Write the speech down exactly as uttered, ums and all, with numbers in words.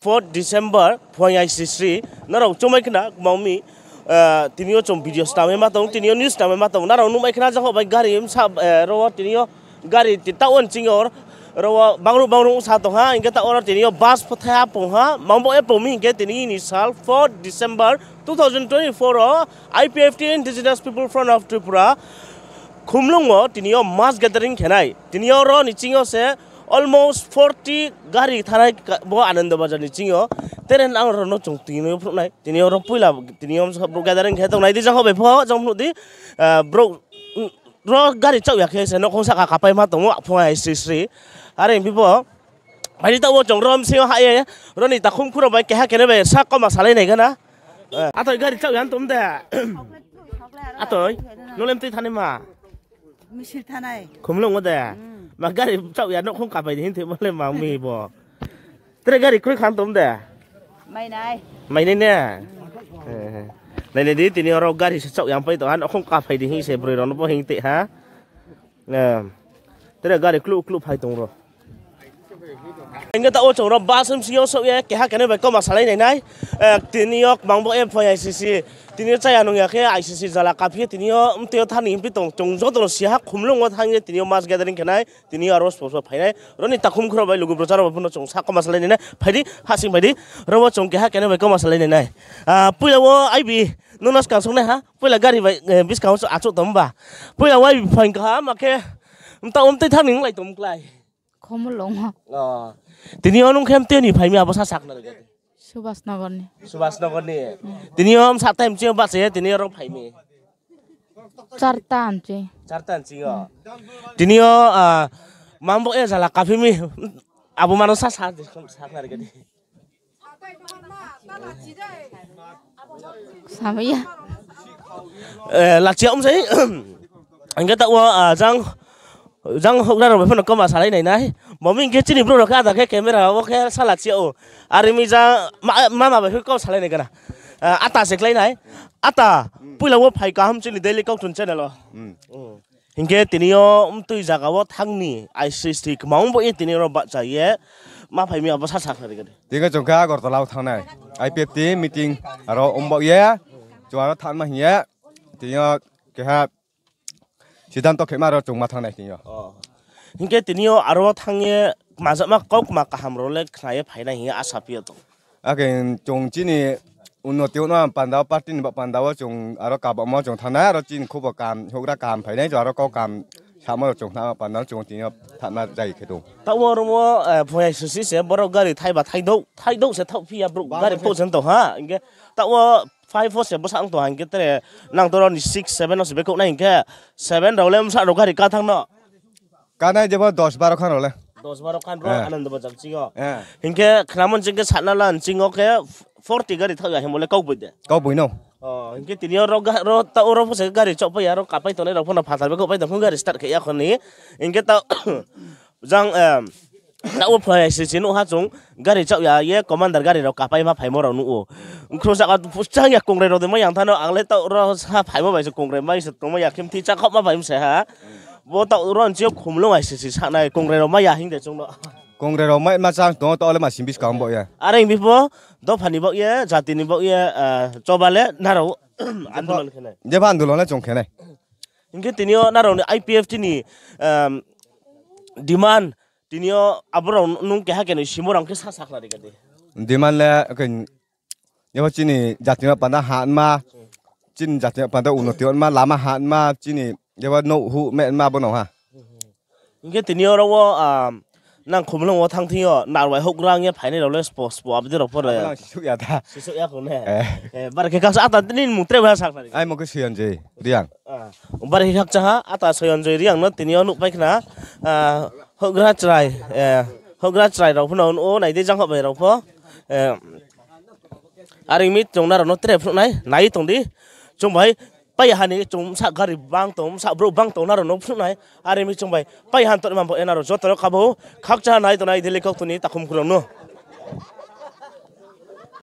fourth December phuaing aisisri, nrao chumai khna kmang mi, tini yo chung video snamai ma tong, tini yo news snamai ma tong, nrao nuhmai khna jang bai gari bsa, ro wo tini yo gari ti taoh wo nching yo, ro wo bangruh bangruh sa tong ha, hing khe taoh wo ro tini yo bus pho thaiha pung ha, mang bo ye pung mi hing khe tini ni sal fourth December two thousand twenty-four wo I P F T, Indigenous People Front of Tripura, Khumlung wo tini yo mass gathering khe nai. Tini yo ro ni ching yo se almost forty gari thanai bo Ananda Bazar ni ching yo. Tere nang ro no chung tini yo phnuh nai. Tini yo ro poila tini yo brouh gathering khe tongnai di jang bai pho jang phnuh di. Brouh ro gari chaoh ya khe se nouhkhong sahka kapai ma tong ou, aphung aisisri. Are phi pho, bai di taoh wo chung ro bsing yo hah ye, ro ni takhum khuro bai keha kene bai sa kauma salai nai gana. Atoi gari chaoh ya tong de? Atoi, nung le mtui thanai ma? Khumlung wo de? Ma gari chaoh ya nouhkhong kapai di hing thoi bo le ma mi bo. Tre gari kroi khan tong de? Mainai ne? Nainai di, tini yo ro gari se chaoh ya pai tong ha, nouhkhong kapai di hing se broi rao no pho hing tei ha. Tre gari kluh kluh phai tong ro. Hing khe taoh wo chung ro bus bsing yo souh ye keha kene bai kauma salai nai nai. Tini yo kmang bo ye phuaing aisisri. Tini yo chaya nung ya khe aisisri zala kaphi ye tini yo mtui yo thanng ni hingphi tong, chung joto no si ha, Khumlung wo thanng ye tini yo mass gathering khe nai. Tini yo aro spo spo phai nai. Ro ni takhum khuro bai lugu brouh rao bai pho no chung sa kauma salai nai nai. Phai di, hahsing phai di. Ro wo chung keha kene bai kauma salai nai nai. Poila wo aibi, nung no skang sung nai ha. Poila gari bai buskang wo achouh tong ba. Poila wo aibi phaing kaham, akhe mta wo mtui thanng ni onglai tong klái. Tini yo nung khe mtui ni phai mi abo sa sakhnari gadi. Subhas Nagar ni. Tini yo bsa time ching yo bahcha ye tini yo ro phai mi. Charta nching yo. Tini yo, mang bo ye zala kaphi mi, abo mano sa sakhnari gadi. Samai ya. Lachia om sei. Hing khe taoh wo, jang houhgra rao bai pho no kauma salai nai nai. Bo mi hing khe chini brouh rao khe ada khe camera wo khe sa lachia ou. Are mi jang mama bai pho kau salai nai gana. Ata se klái nai. Ata, poila wo phai kaham chini Daily Kaukthun channel wo. Hing khe tini yo mtui zaga wo thanng ni aisisri kmang bo ye tini ro bahcha ye ma phai mi abo sa sakhnari gadi. Tini yo chung khe Agartala wo thanng nai. I P F T meeting aro ong baoh ye, chung aro thanngma hing ye, tini yo keha siddhanto khema aro chung ma thanng nai tini yo. Hing khe tini yo aro thanng ye kmajama kau kma kaham rao le khna ye phai nai hing ye asa phi yo tong. Akhe chung chini unnoti ongma panda wo, party ni baoh panda wo chung aro kabamo chung thanng nai, aro chini khubo kaham, houhgra kaham phai nai, chung aro kau kaham samo rao chung thanngma panda wo chung tini yo thanngma jai khe tong. Taoh wo ro wo, phuaing aisisri se boro gari thaiba thaidouh, thaidouh se thaoh phi ya brouh gari pho se tong ha. Hing khe taoh wo five wo se bsa ong tong ha, hing khe tre nang to ro ni six, seven wo se bekhouh nai hing khe seven rao le bsa rao gari ka thanng no. Kanai jebo dos baro khan rao le. Dos baro khan ro Ananda Bazar ching yo. Hing khe khnamo nching khe satna la nching yo khe forty gari thaoh ya hingmo le kauboi de? Kauboi no. Hing khe tini yo ro taoh ro pho se gari chaohpai ya, ro kapai tongnai rao pho no phathar bekhouhpai tong khe gari start khe ya kho ni. Hing khe taoh, jang, taoh wo phuaing aisisri nuh ha chung, gari chaoh ya ye commander gari rao kapai ma phaimo rao nuh ou. Khro sahka chang ya kongrai rao de mai yang tha no, ang le taoh ro sa phaimo bai se kongrai mai se tongmai ya khe mthi chakhaoh ma phaimo se ha. Bo taoh ro nching yo Khumlung aisisri saknai kongrai rao mai ya hing de chung no. Kongrai rao mai ma chang tong ou, taoh le ma sing buskang baoh ye. Are hing phi pho, dopha ni baoh ye, jati ni baoh ye, choba le nrao andolon khe nai. Jepho andolon le chung khe nai. Hing khe tini yo nrao ni I P F T ni demand, tini yo abo rao nung keha khe noi simo rang khe sa sakhnari gadi. Demand le, jepho chini jati no panda hanma, chini jati no panda unnoti ongma, lama hanma, chini jepho nouh huh mehma bo no ha. Hing khe tini yo ro wo, nang Khumlung wo thanng thing yo, nrao bai houhgra ong ye phainai rao le spo spo abdi rao pho le. Sisouh ya kho ne. Bare khe khakcha ata nini mung tre bai sakhnari. Aini mung khe Soyonjoi Reang. Bare khe khakcha ha, ata Soyonjoi Reang no tini yo nuhpai khna, houhgra chrai, houhgra chrai rao pho no nuh ou, nai di jang houh bai rao pho. Are mi chung nrao no tre phnuh nai, nai tong di. Chung bai pai ya ha ni chung bsa gari bang tong, bsa brouh bang tong, nrao no phnuh nai. Are mi chung bai pai ya ha ni tongnaima bo ye nrao joto no kabo khakcha ha nai tongnai Daily Kaukthun ni takhum khurang no.